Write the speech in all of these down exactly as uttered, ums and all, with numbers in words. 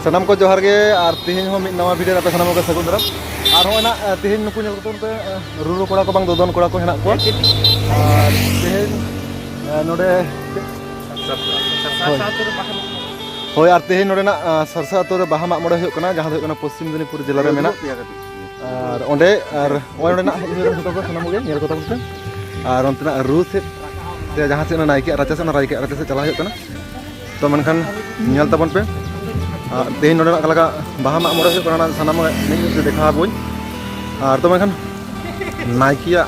ᱥᱟᱱᱟᱢ ᱠᱚ ᱡᱚᱦᱟᱨ ᱜᱮ, ᱟᱨ ᱛᱮᱦᱮᱧ ᱦᱚᱸ ᱢᱤᱫ ᱱᱟᱣᱟ ᱵᱷᱤᱰᱤᱭᱳ ᱨᱮ ᱟᱯᱮ ᱥᱟᱱᱟᱢ ᱠᱚᱜᱮ ᱥᱟᱹᱜᱩᱱ ᱫᱟᱨᱟᱢ᱾ ᱟᱨ ᱦᱚᱸᱜᱼᱚᱭ ᱱᱟᱜ, ᱮ, ᱛᱮᱦᱮᱧ ᱱᱩᱠᱩ ᱧᱮᱞ ᱠᱚ ᱛᱟᱵᱚᱱ ᱯᱮ, ᱮ, ᱨᱩᱨᱩ ᱠᱚᱲᱟ ᱠᱚ ᱵᱟᱝ ᱫᱚᱫᱚᱱ ᱠᱚᱲᱟ ᱠᱚ ᱦᱮᱱᱟᱜ ᱠᱚᱣᱟ᱾ ᱟᱨ ᱛᱮᱦᱮᱧ, ᱮ, ᱱᱚᱰᱮ, ᱦᱳᱭ᱾ ᱦᱳᱭ, ᱟᱨ ᱛᱮᱦᱮᱧ ᱱᱚᱰᱮᱱᱟᱜ, ᱮ, ᱥᱟᱨᱥᱟ ᱟᱹᱛᱩ ᱨᱮ ᱵᱟᱦᱟ ᱢᱟᱜ ᱢᱚᱬᱮ ᱦᱩᱭᱩᱜ ᱠᱟᱱᱟ, ᱡᱟᱦᱟᱸ ᱫᱚ ᱦᱩᱭᱩᱜ ᱠᱟᱱᱟ ᱯᱚᱥᱪᱤᱢ ᱢᱮᱫᱤᱱᱤᱯᱩᱨ ᱡᱮᱞᱟ ᱨᱮ ᱢᱮᱱᱟᱜ᱾ ᱟᱨ ᱚᱸᱰᱮ, ᱟᱨ ᱱᱚᱜᱼᱚᱭ ᱱᱚᱰᱮᱱᱟᱜ ᱦᱮᱡ ᱦᱩᱭ ᱞᱮᱱᱟ ᱡᱚᱛᱚ ᱠᱚ ᱥᱟᱱᱟᱢ ᱠᱚᱜᱮ ᱧᱮᱞ ᱠᱚ ᱛᱟᱵᱚᱱ ᱯᱮ᱾ ᱟᱨ ᱚᱱᱛᱮᱱᱟᱜ ᱨᱩ ᱥᱮᱫ ᱥᱮ ᱡᱟᱦᱟᱸ ᱥᱮᱫ ᱚᱱᱟ ᱱᱟᱭᱠᱮᱭᱟᱜ ᱨᱟᱪᱟ ᱥᱮᱫ, ᱚᱱᱟ ᱱᱟᱭᱠᱮᱭᱟᱜ ᱨᱟᱪᱟ ᱥᱮᱫ ᱪᱟᱞᱟᱣ ᱦᱩᱭᱩᱜ ᱠᱟᱱᱟ᱾ ᱛᱚ ᱢᱮᱱᱠᱷᱟᱱ ᱧᱮᱞ ᱛᱟᱵᱚᱱ ᱯᱮ᱾ ᱟᱨ ᱛᱮᱦᱮᱧ ᱱᱚᱰᱮᱱᱟᱜ ᱚᱠᱟ ᱞᱮᱠᱟ ᱵᱟᱦᱟ ᱢᱟᱜ ᱢᱚᱬᱮ ᱦᱩᱭᱩᱜ ᱠᱟᱱᱟ, ᱚᱱᱟ ᱥᱟᱱᱟᱢ ᱢᱤᱫ ᱧᱚᱜ ᱛᱮ ᱫᱮᱠᱷᱟᱣ ᱟᱵᱚᱱ᱾ ᱟᱨ ᱛᱚ ᱢᱮᱱᱠᱷᱟᱱ ᱱᱟᱭᱠᱮᱭᱟᱜ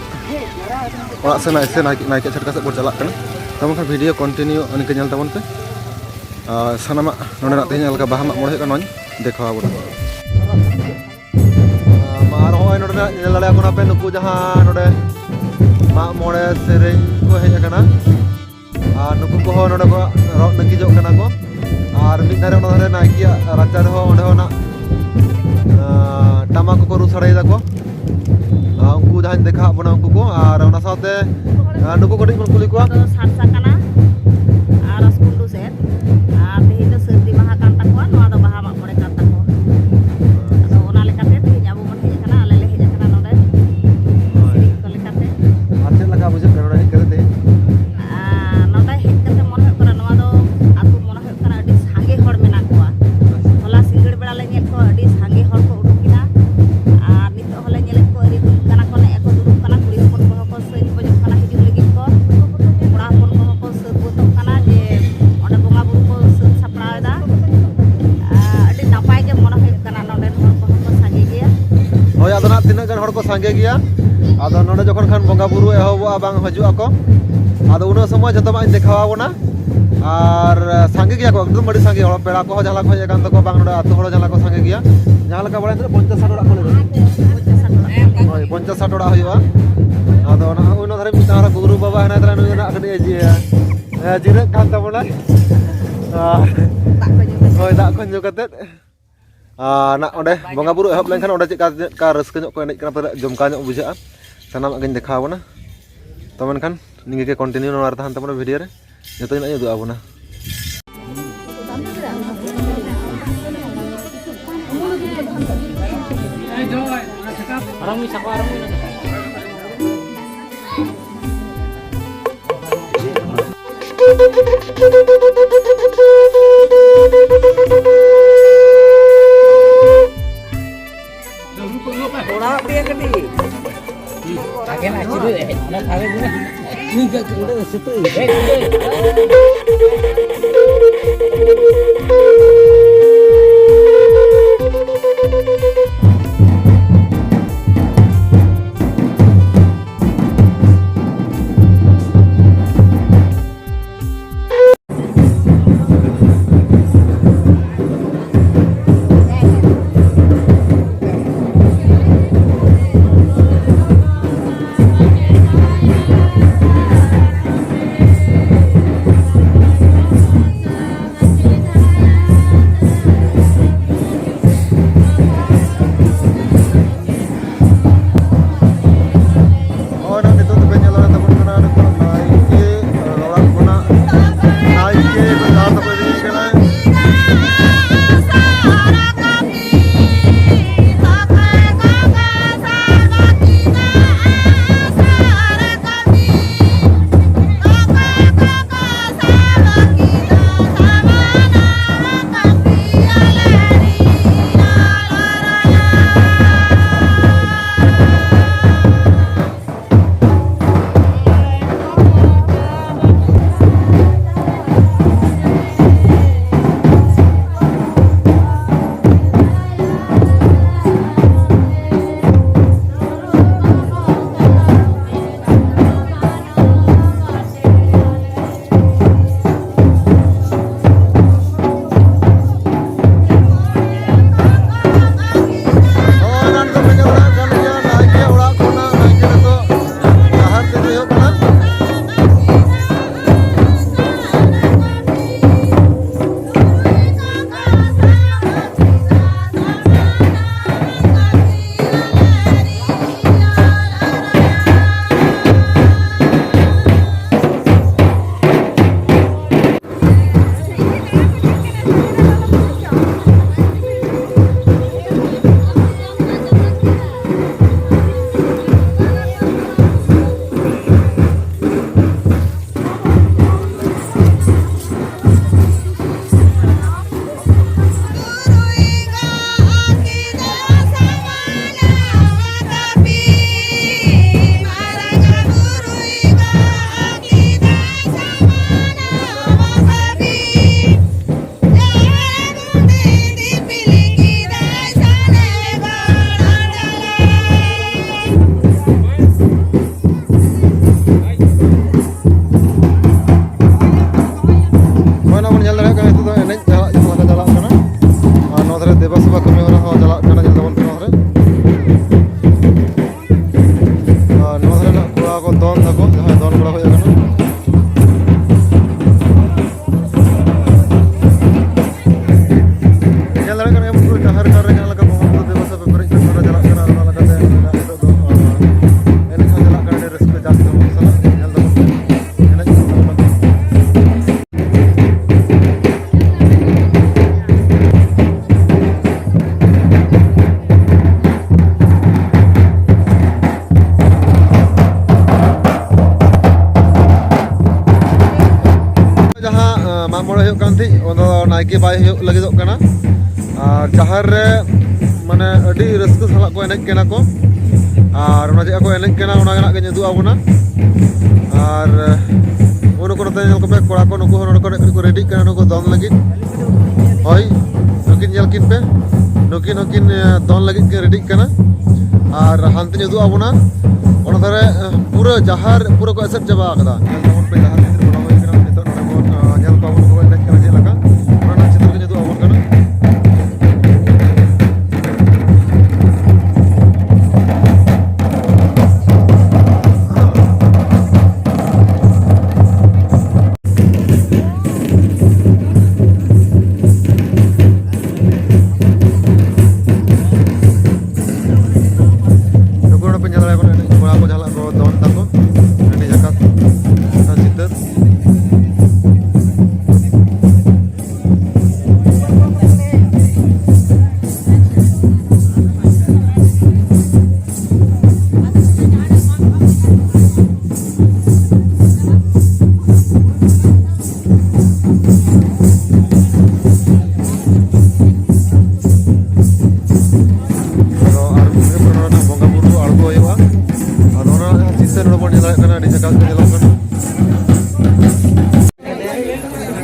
ᱚᱲᱟᱜ ᱥᱮ ᱱᱟᱭ-, ᱥᱮ ᱱᱟᱭᱠᱮ, ᱱᱟᱭᱠᱮᱭᱟᱜ ᱪᱷᱟᱴᱠᱟ ᱥᱮᱫ ᱵᱚᱱ ᱪᱟᱞᱟᱜ ᱠᱟᱱᱟ᱾ ᱛᱚ ᱢᱮᱱᱠᱷᱟᱱ ᱵᱷᱤᱰᱤᱭᱳ ᱠᱚᱱᱴᱤᱱᱤᱭᱩ ᱚᱱᱠᱟ ᱧᱮᱞ ᱛᱟᱵᱚᱱ ᱯᱮ᱾ ᱟᱨ ᱥᱟᱱᱟᱢᱟᱜ ᱱᱚᱰᱮᱱᱟᱜ ᱛᱮᱦᱮᱧ ᱚᱠᱟ ᱞᱮᱠᱟ ᱵᱟᱦᱟ ᱢᱟᱜ ᱢᱚᱬᱮ ᱦᱩᱭᱩᱜ ᱠᱟᱱᱟ, ᱱᱚᱣᱟᱧ ᱫᱮᱠᱷᱟᱣ ᱟᱵᱚᱱᱟ᱾ ᱟᱨ ᱱᱚᱜᱼᱚᱭ ᱱᱚᱰᱮᱱᱟᱜ ᱧᱮᱞ ᱫᱟᱲᱮᱭᱟᱜ ᱠᱟᱱᱟ ᱯᱮ, ᱱᱩᱠᱩ ᱡᱟᱦᱟᱸ ᱱᱚᱰᱮ ᱢᱟᱜ ᱢᱚᱬᱮ ᱥᱮᱨᱮᱧ ᱠᱚ ᱦᱮᱡ ᱟᱠᱟᱱᱟ, ᱟᱨ ᱱᱩᱠᱩ ᱠᱚᱦᱚᱸ ᱱᱚᱰᱮ ᱠᱚ ᱨᱚᱜ ᱱᱟᱹᱠᱤᱡᱚᱜ ᱠᱟᱱᱟ ᱠᱚ᱾ ᱟᱨ ᱢᱤᱫ ᱫᱷᱟᱨᱮ ᱚᱱᱟ ᱫᱷᱟᱨᱮ ᱱᱟᱭᱠᱮᱭᱟᱜ ᱨᱟᱪᱟ ᱨᱮᱦᱚᱸ, ᱚᱸᱰᱮ ᱦᱚᱸ ᱱᱟᱜ, ᱟᱸ, ᱴᱟᱢᱟᱠ ᱠᱚᱠᱚ ᱨᱩ ᱥᱟᱰᱮᱭᱮᱫᱟ ᱠᱚ᱾ ᱟᱨ ᱩᱱᱠᱩ ᱡᱟᱦᱟᱸᱧ ᱫᱮᱠᱷᱟᱣᱟᱫ ᱵᱚᱱᱟ ᱩᱱᱠᱩ ᱠᱚ, ᱟᱨ ᱚᱱᱟ ᱥᱟᱶᱛᱮ, ᱟᱸ, ᱱᱩᱠᱩ ᱠᱟᱹᱴᱤᱡ ᱵᱚᱱ ᱠᱩᱞᱤ ᱠᱚᱣᱟ᱾ ᱫᱚ ᱥᱟᱨᱥᱟ ᱠᱟᱱᱟ ᱟᱨ ᱨᱟᱥᱠᱩᱱᱰᱩ ᱥᱮᱫ, ᱟᱨ ᱛᱮᱦᱮᱧ ᱫᱚ ᱥᱟᱹᱨᱫᱤ ᱢᱟᱦᱟ ᱠᱟᱱ ᱛᱟᱠᱚᱣᱟ, ᱱᱚᱣᱟ ᱫᱚ ᱵᱟᱦᱟ ᱢᱟᱜ ᱢᱚᱬᱮ ᱠᱟᱱ ᱛᱟᱠᱚᱣᱟ᱾ ᱟᱫᱚ ᱚᱱᱟ ᱞᱮᱠᱟᱛᱮ ᱛᱮᱦᱮᱧ ᱟᱵᱚ ᱵᱚᱱ ᱦᱮᱡ ᱟᱠᱟᱱᱟ, ᱟᱞᱮ ᱞᱮ ᱦᱮᱡ ᱟᱠᱟᱱᱟ ᱱᱚᱰᱮ ᱦᱳᱭ᱾ ᱥᱮᱨᱮᱧ ᱠᱚ ᱞᱮᱠᱟᱛᱮ᱾ ᱟᱨ ᱪᱮᱫ ᱞᱮᱠᱟ ᱵᱩᱡᱷᱟᱹᱜ ᱠᱟᱱᱟ ᱱᱚᱰᱮ ᱦᱮᱡ ᱠᱟᱛᱮ ᱛᱮᱦᱮᱧ? ᱟᱨ ᱱᱚᱰᱮ ᱦᱮᱡ ᱠᱟᱛᱮ ᱢᱚᱱᱮ ᱦᱩᱭᱩᱜ ᱠᱟᱱᱟ, ᱱᱚᱣᱟ ᱫᱚ ᱟᱹᱛᱩ ᱢᱚᱱᱮ ᱦᱩᱭᱩᱜ ᱠᱟᱱᱟ ᱟᱹᱰᱤ ᱥᱟᱸᱜᱮ ᱦᱚᱲ ᱢᱮᱱᱟᱜ ᱠᱚᱣᱟ᱾ ᱦᱚᱞᱟ ᱥᱤᱸᱜᱟᱹᱲ ᱵᱮᱲᱟ ᱞᱮ ᱧᱮᱞ ᱠᱚᱣᱟ, ᱟᱹᱰᱤ ᱥᱟᱸᱜᱮ ᱦᱚᱲ ᱠᱚ ᱩᱰᱩᱠ ᱮᱱᱟ᱾ ᱟᱨ ᱱᱤᱛᱚᱜ ᱦᱚᱸᱞᱮ ᱧᱮᱞᱮᱫ ᱠᱚᱣᱟ, ᱟᱹᱰᱤ ᱩᱰᱩᱠ ᱠᱟᱱᱟ ᱠᱚ, ᱱᱮᱜᱼᱮ ᱠᱚ ᱫᱩᱲᱩᱵ ᱠᱟᱱᱟ, ᱠᱩᱲᱤ ᱦᱚᱯᱚᱱ ᱠᱚᱦᱚᱸ ᱠᱚ ᱥᱟᱹᱡ ᱜᱚᱡᱚᱜ ᱠᱟᱱᱟ ᱦᱤᱡᱩᱜ ᱞᱟᱹᱜᱤᱫ ᱠᱚ᱾ ᱠᱚᱲᱟ ᱦᱚᱯᱚᱱ ᱠᱚᱦᱚᱸ ᱠᱚ ᱥᱟᱹᱛ ᱜᱚᱫᱚᱜ ᱠᱟᱱᱟ, ᱡᱮ ᱚᱸᱰᱮ ᱵᱚᱸᱜᱟ ᱵᱩᱨᱩ ᱠᱚ ᱥᱟᱹᱛ ᱥᱟᱯᱲᱟᱣ ᱮᱫᱟ᱾ ᱟᱨ ᱟᱹᱰᱤ ᱱᱟᱯᱟᱭ ᱜᱮ ᱢᱚᱱᱮ ᱦᱩᱭᱩᱜ ᱠᱟᱱᱟ, ᱱᱚᱰᱮᱱ ᱦᱚᱲ ᱠᱚᱦᱚᱸ ᱠᱚ ᱥᱟᱸᱜᱮ ᱜᱮᱭᱟ᱾ ᱦᱳᱭ, ᱟᱫᱚ ᱱᱟᱜ ᱛᱤᱱᱟᱹᱜ ᱜᱟᱱ ᱦᱚᱲ ᱠᱚ ᱥᱟᱸᱜᱮ ᱜᱮᱭᱟ, ᱟᱫᱚ ᱱᱚᱰᱮ ᱡᱚᱠᱷᱚᱱ ᱠᱷᱟᱱ ᱵᱚᱸᱜᱟ ᱵᱩᱨᱩ ᱮᱦᱚᱵᱚᱜᱼᱟ, ᱵᱟᱝ ᱦᱤᱡᱩᱜ ᱟᱠᱚ, ᱟᱫᱚ ᱩᱱᱟᱹᱜ ᱥᱚᱢᱚᱭ ᱡᱚᱛᱚ ᱢᱟᱜ ᱤᱧ ᱫᱮᱠᱷᱟᱣ ᱟᱵᱚᱱᱟ᱾ ᱟᱨ ᱥᱟᱸᱜᱮ ᱜᱮᱭᱟ ᱠᱚ, ᱮᱠᱫᱚᱢ ᱟᱹᱰᱤ ᱥᱟᱸᱜᱮ ᱦᱚᱲ, ᱯᱮᱲᱟ ᱠᱚᱦᱚᱸ ᱡᱟᱦᱟᱸ ᱠᱚ ᱦᱮᱡ ᱟᱠᱟᱱ ᱛᱟᱠᱚᱣᱟ, ᱵᱟᱝ ᱱᱚᱰᱮ ᱟᱹᱛᱩ ᱦᱚᱲ ᱡᱟᱦᱟᱸ ᱠᱚ ᱥᱟᱸᱜᱮ ᱜᱮᱭᱟ, ᱡᱟᱦᱟᱸ ᱞᱮᱠᱟ ᱵᱟᱲᱟᱭ ᱛᱤᱱᱟᱹᱜ ᱯᱚᱧᱪᱟᱥ ᱥᱟᱴ ᱚᱲᱟᱜ ᱠᱚ ᱞᱟᱹᱭ ᱫᱟ᱾ ᱯᱚᱧᱪᱟᱥ ᱥᱟᱴ ᱚᱲᱟᱜ᱾ ᱦᱳᱭ, ᱯᱚᱧᱪᱟᱥ ᱥᱟᱴ ᱚᱲᱟᱜ ᱦᱩᱭᱩᱜᱼᱟ᱾ ᱟᱫᱚ ᱚᱱᱟ ᱩᱱ ᱫᱷᱟᱨᱮ ᱢᱤᱫᱴᱟᱝ ᱟᱨ ᱜᱩᱨᱩ ᱵᱟᱵᱟ ᱦᱮᱱᱟᱭ ᱛᱟᱞᱮ, ᱱᱩᱭ ᱫᱚ ᱱᱟᱜ ᱠᱟᱹᱴᱤᱡ ᱮ ᱡᱤ-, ᱮ, ᱡᱤᱨᱟᱹᱜ ᱠᱟᱱ ᱛᱟᱵᱚᱱᱟ᱾ ᱟᱨ ᱫᱟᱜ ᱠᱚ ᱧᱩ ᱠᱟᱛᱮ᱾ ᱦᱳᱭ, ᱫᱟᱜ ᱠᱚ ᱧᱩ ᱠᱟᱛᱮ᱾ ᱟᱨ ᱱᱟᱜ ᱚᱸᱰᱮ ᱵᱚᱸᱜᱟ ᱵᱩᱨᱩ ᱮᱦᱚᱵ ᱞᱮᱱᱠᱷᱟᱱ ᱚᱸᱰᱮ ᱪᱮᱫᱠᱟ, ᱪᱮᱫᱠᱟ ᱨᱟᱹᱥᱠᱟᱹ ᱧᱚᱜ ᱠᱚ ᱮᱱᱮᱡ ᱠᱟᱱᱟ, ᱯᱟᱞᱮ ᱡᱚᱢᱠᱟᱣ ᱧᱚᱜ ᱵᱩᱡᱷᱟᱹᱜᱼᱟ᱾ ᱥᱟᱱᱟᱢᱟᱜ ᱜᱤᱧ ᱫᱮᱠᱷᱟᱣ ᱟᱵᱚᱱᱟ᱾ ᱛᱚ ᱢᱮᱱᱠᱷᱟᱱ ᱱᱤᱭᱟᱹ ᱜᱮ ᱠᱚᱱᱴᱤᱱᱤᱭᱩ ᱱᱚᱣᱟ ᱨᱮ ᱛᱟᱦᱮᱱ ᱛᱟᱵᱚᱱᱟ ᱵᱷᱤᱰᱤᱭᱳ ᱨᱮ, ᱡᱚᱛᱚ ᱡᱚᱱᱟᱜ ᱤᱧ ᱩᱫᱩᱜ ᱟᱵᱚᱱᱟ᱾ ᱚᱲᱟᱜ ᱯᱮᱭᱟ ᱠᱟᱹᱴᱤᱡ᱾ ᱟᱜᱮ ᱱᱟ ᱪᱤᱨᱟᱹ ᱦᱮᱡ ᱚᱱᱟ ᱛᱟᱦᱞᱮ ᱫᱩᱱᱟ᱾ ᱤᱧ ᱫᱚ ᱚᱸᱰᱮ ᱫᱚ ᱥᱩᱛᱩᱜ ᱤᱧ᱾ ᱱᱚᱜᱼᱚᱭ ᱱᱟᱜ ᱱᱤᱛᱚᱜ ᱫᱚᱯᱮ ᱧᱮᱞ ᱫᱟᱲᱮᱭᱟᱜ ᱛᱟᱵᱚᱱ ᱠᱟᱱᱟ, ᱱᱤᱛᱚᱜ ᱱᱟᱭᱠᱮ ᱚᱲᱟᱜ ᱠᱷᱚᱱᱟᱜ ᱱᱟᱭᱠᱮ ᱡᱟᱦᱮᱨ ᱛᱮᱠᱚ ᱤᱫᱤᱭᱮ ᱠᱟᱱᱟ᱾ ᱡᱟᱦᱟᱸ ᱢᱟᱜ ᱢᱚᱬᱮ ᱦᱩᱭᱩᱜ ᱠᱟᱱ ᱛᱟᱦᱮᱸᱫ, ᱚᱱᱟ ᱫᱚ ᱱᱟᱭᱠᱮ ᱵᱟᱭ ᱦᱩᱭᱩᱜ ᱞᱟᱹᱜᱤᱫᱚᱜ ᱠᱟᱱᱟ᱾ ᱟᱨ ᱡᱟᱦᱮᱨ ᱨᱮ ᱢᱟᱱᱮ ᱟᱹᱰᱤ ᱨᱟᱹᱥᱠᱟᱹ ᱥᱟᱞᱟᱜ ᱠᱚ ᱮᱱᱮᱡ ᱠᱟᱱᱟ ᱠᱚ᱾ ᱟᱨ ᱚᱱᱟ ᱪᱮᱫ ᱠᱚ ᱮᱱᱮᱡ ᱠᱟᱱᱟ, ᱚᱱᱟ ᱜᱮ ᱱᱟᱜ ᱜᱤᱧ ᱩᱫᱩᱜ ᱟᱵᱚᱱᱟ᱾ ᱟᱨ ᱱᱩᱠᱩ ᱱᱚᱛᱮ ᱧᱮᱞ ᱠᱚᱯᱮ, ᱠᱚᱲᱟ ᱠᱚ ᱱᱩᱠᱩ ᱦᱚᱸ ᱱᱚᱰᱮ ᱠᱚ ᱨᱮᱰᱤᱜ ᱠᱟᱱᱟ, ᱱᱩᱠᱩ ᱫᱚᱱ ᱞᱟᱹᱜᱤᱫ᱾ ᱦᱳᱭ, ᱱᱩᱠᱤᱱ ᱧᱮᱞ ᱠᱤᱱ ᱯᱮ, ᱱᱩᱠᱤᱱ ᱦᱚᱸᱠᱤᱱ ᱫᱚᱱ ᱞᱟᱹᱜᱤᱫ ᱠᱤᱱ ᱨᱮᱰᱤᱜ ᱠᱟᱱᱟ᱾ ᱟᱨ ᱦᱟᱱᱛᱮᱧ ᱩᱫᱩᱜ ᱟᱵᱚᱱᱟ, ᱚᱱᱟ ᱫᱷᱟᱨᱮ ᱯᱩᱨᱟᱹ ᱡᱟᱦᱟᱨ ᱯᱩᱨᱟᱹ ᱠᱚ ᱮᱥᱮᱫ ᱪᱟᱵᱟ ᱟᱠᱟᱫᱟ᱾ ᱧᱮᱞ ᱛᱟᱵᱚᱱ ᱯᱮ, ᱡᱟᱦᱟᱨ ᱵᱷᱤᱛᱤᱨ ᱵᱚᱞᱚ ᱦᱩᱭ ᱠᱟᱱᱟ᱾ ᱱᱤᱛᱚᱜ ᱱᱚᱰᱮ ᱵᱚᱱ ᱧᱮᱞ ᱠᱚᱣᱟ ᱵᱚᱱ ᱠᱚ ᱮᱱᱮᱡ ᱠᱟᱱᱟ ᱪᱮᱫ ᱞᱮᱠᱟ, ᱚᱱᱟ ᱨᱮᱱᱟᱜ ᱪᱤᱛᱟᱹᱨ ᱜᱮ ᱩᱫᱩᱜ ᱟᱵᱚᱱ ᱠᱟᱱᱟ᱾ ᱱᱩᱠᱩ ᱱᱚᱰᱮ ᱯᱮ ᱧᱮᱞ ᱫᱟᱲᱮᱭᱟᱠᱚ ᱠᱟᱱᱟ, ᱮᱱᱮᱡ ᱠᱚᱲᱟ ᱠᱚ ᱡᱟᱦᱟᱸ ᱞᱮᱠᱟ ᱠᱚ ᱫᱚᱱ ᱫᱟᱠᱚ, ᱟᱹᱰᱤ ᱡᱟᱠᱟᱥ ᱪᱤᱛᱟᱹᱨ᱾ ᱟᱫᱚ ᱟᱨ ᱢᱤᱫ ᱜᱷᱟᱹᱲᱤᱡ ᱯᱚᱨᱮ ᱱᱚᱰᱮ ᱵᱚᱸᱜᱟ ᱵᱩᱨᱩ ᱟᱬᱜᱚ ᱦᱩᱭᱩᱜᱼᱟ᱾ ᱟᱫᱚ ᱚᱱᱟ ᱨᱮᱱᱟᱜ ᱪᱤᱛᱟᱹᱨ ᱱᱚᱰᱮ ᱵᱚᱱ ᱧᱮᱞ ᱫᱟᱲᱮᱭᱟᱜ ᱠᱟᱱᱟ, ᱟᱹᱰᱤ ᱡᱟᱠᱟᱥ ᱜᱮ ᱧᱮᱞᱚᱜ ᱠᱟᱱᱟ᱾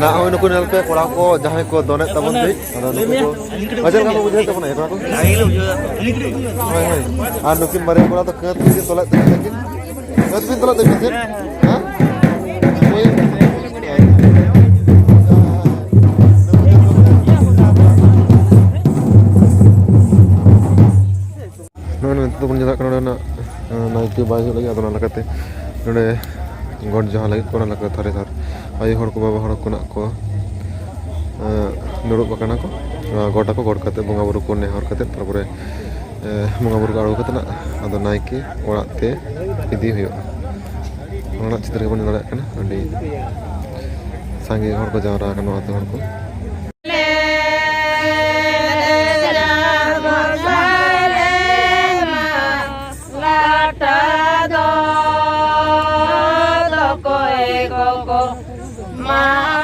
ᱱᱚᱜᱼᱚᱭ ᱱᱩᱠᱩ ᱧᱮᱞ ᱯᱮ, ᱠᱚᱲᱟ ᱠᱚ ᱡᱟᱦᱟᱸᱭ ᱠᱚ ᱫᱚᱱᱮᱫ ᱛᱟᱵᱚᱱ ᱛᱟᱦᱮᱸᱫ, ᱟᱫᱚ ᱱᱩᱠᱩ ᱠᱚ ᱪᱮᱫ ᱞᱮᱠᱟ ᱯᱮ ᱵᱩᱡᱷᱟᱹᱣᱮᱫ ᱛᱟᱵᱚᱱᱟ ᱠᱚᱲᱟ ᱠᱚ? ᱦᱳᱭ, ᱦᱳᱭ᱾ ᱟᱨ ᱱᱩᱠᱤᱱ ᱢᱟᱨᱮ ᱠᱚᱲᱟ ᱫᱚ ᱠᱟᱹᱛ ᱛᱮᱠᱤᱱ ᱛᱚᱞᱮᱫ ᱛᱟᱹᱠᱤᱱᱟ ᱠᱤᱱ᱾ ᱠᱟᱹᱛ ᱵᱤᱱ ᱛᱚᱞᱮᱫ ᱛᱟᱹᱠᱤᱱ ᱛᱟᱦᱮᱸᱫ? ᱦᱮᱸ? ᱦᱳᱭ᱾ ᱱᱚᱜᱼᱚᱭ ᱱᱤᱛᱚᱜ ᱫᱚᱵᱚᱱ ᱧᱮᱞᱚᱜ ᱠᱟᱱᱟ, ᱱᱚᱸᱰᱮᱱᱟᱜ, ᱮᱸ, ᱱᱟᱭᱠᱮ ᱵᱟᱭ ᱦᱩᱭᱩᱜ ᱞᱟᱹᱜᱤᱫ, ᱟᱫᱚ ᱚᱱᱟ ᱞᱮᱠᱟᱛᱮ ᱱᱚᱸᱰᱮ ᱜᱚᱰ ᱡᱚᱦᱟᱨ ᱞᱟᱹᱜᱤᱫ ᱠᱚ, ᱚᱱᱟ ᱞᱮᱠᱟ ᱛᱷᱟᱨᱮ ᱛᱷᱟᱨ ᱟᱭᱳ ᱦᱚᱲ ᱠᱚ, ᱵᱟᱵᱟ ᱦᱚᱲ ᱠᱚ ᱱᱟᱜ ᱠᱚ, ᱮᱸ, ᱫᱩᱲᱩᱵ ᱟᱠᱟᱱᱟ ᱠᱚ᱾ ᱱᱚᱣᱟ ᱜᱚᱰ ᱟᱠᱚ, ᱜᱚᱰ ᱠᱟᱛᱮ ᱵᱚᱸᱜᱟ ᱵᱩᱨᱩ ᱠᱚ ᱱᱮᱦᱚᱨ ᱠᱟᱛᱮ, ᱛᱟᱨᱯᱚᱨᱮ, ᱮᱸ, ᱵᱚᱸᱜᱟ ᱵᱩᱨᱩ ᱠᱚ ᱟᱬᱜᱚ ᱠᱟᱛᱮ ᱱᱟᱜ ᱟᱫᱚ ᱱᱟᱭᱠᱮ ᱚᱲᱟᱜ ᱛᱮ ᱤᱫᱤ ᱦᱩᱭᱩᱜᱼᱟ᱾ ᱚᱱᱟ ᱨᱮᱱᱟᱜ ᱪᱤᱛᱟᱹᱨ ᱜᱮᱵᱚᱱ ᱧᱮᱞ ᱫᱟᱲᱮᱭᱟᱜ ᱠᱟᱱᱟ, ᱟᱹᱰᱤ ᱥᱟᱸᱜᱮ ᱦᱚᱲ ᱠᱚ ᱡᱟᱣᱨᱟ ᱟᱠᱟᱱᱟ, ᱟᱹᱛᱩ ᱦᱚᱲ ᱠᱚ᱾ ᱞᱟᱴᱟ ᱫᱚ ᱚᱠᱚᱭ ᱜᱚᱜᱚ ᱢᱟ᱾